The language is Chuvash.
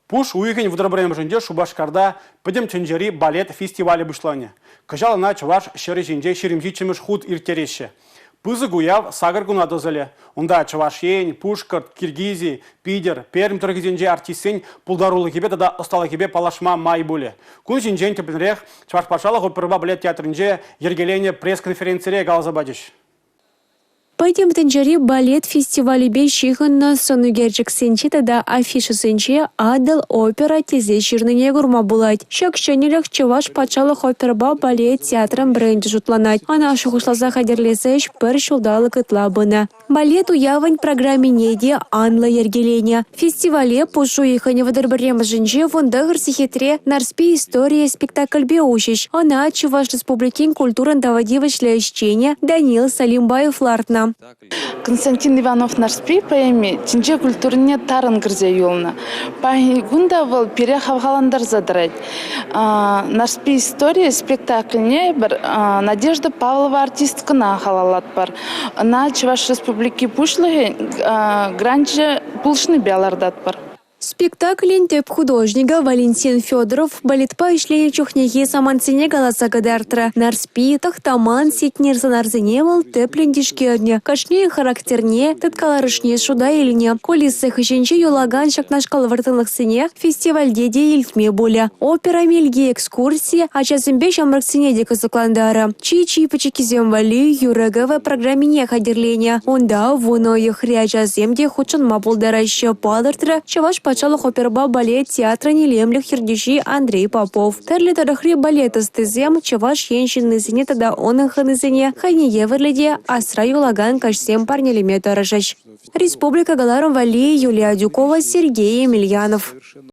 Пуш уйӑхӗн 31-мӗшӗнче Шупашкарта Пӗтӗм тӗнчери балет фестивалӗ пуҫланӗ. Кӑҫал ӑна Чӑваш ҫӗрӗ ҫинче 27-мӗш хут ирттереҫҫӗ. Пысӑк уяв сакӑр куна тӑсӑлӗ. Унта Чӑваш Ен, Пушкӑрт, Киргизи, Питӗр, Пермь тӑрӑхӗсенчи артистсен пултарулӑхӗпе тата ӑсталӑхӗпе паллашма май пулӗ. Кун ҫинчен тӗплӗнрех Чӑваш патшалӑх оперӑпа балет театрӗнче йӗркеленӗ пресс-конференцире каласа пачӗҫ. Пӗтӗм тӗнчери балет фестивалӗпе ҫыхӑннӑ сӑн ӳкерчӗксенче тата афишӑсенче «Атӑл опера» тесе ҫырнине курма пулать. Ҫак ҫӗнӗлӗх Чӑваш патшалӑх оперӑпа балет театрӗн бренчӗ шутланать. Ӑна шухӑшласа хатӗрлес ӗҫ пӗр ҫулталӑк ытла пынӑ. Балет уявӗн программине те анлӑ йӗркеленӗ. Фестивале пуш уйӑхӗн 31-мӗшӗнче 19 сехетре «Нарспи историйӗ» спектакльпе уҫӗҫ. Ӑна Чӑваш Республикин культурӑн тава тивӗҫлӗ ӗҫченӗ Даниил Салимбаев лартнӑ. Константин Иванов-Нарспи поэми тӗнче культурине тарӑн кӗрсе юлнӑ. Паянхи кун та вӑл пире хавхалантарса тӑрать. «Нарспи историйӗ» спектакльне эпир Надежда Павлова артисткӑна халаллатпӑр. Ӑна Чӑваш Республики Пуҫлӑхӗн гранчӗ пулӑшнипе лартатпӑр. Спектаклӗн тӗп художникӗ Валентин Федоров балетпа ӗҫленӗ чухнехи самантсене каласа кӑтартрӗ. Нарспи, Тӑхтаман, Сетнер сӑнарсене вӑл тӗплӗн тишкернӗ, кашнийӗн характерне, тыткаларӑшне шута илнӗ. Кулиса хыҫӗнче юлакан ҫакнашкал вӑрттӑнлӑхсене фестивальте те илтме пулӗ. Опера мелки экскурси ачасемпе ҫамрӑксене те кӑсӑклантарӗ. Чи-чи пӗчӗккисем валли юрӑ-кӗвӗ программине хатӗрленӗ. Унта вунӑ уйӑхри ачасем те хутшӑнма пултараҫҫӗ, палӑртрӗ Чӑваш патшалӑх оперӑпа балет театрӗн илемлӗх ертӳҫи Андрей Попов. Тӗрлӗ тӑрӑхри балет ӑстисем Чӑваш Ен ҫыннисене тата унӑн хӑнисене хӑйне евӗрлӗ те асра юлакан каҫсем парнелеме тӑрӑшӗҫ. Республика кӑларӑм валли Юлия Адюкова, Сергей Емельянов.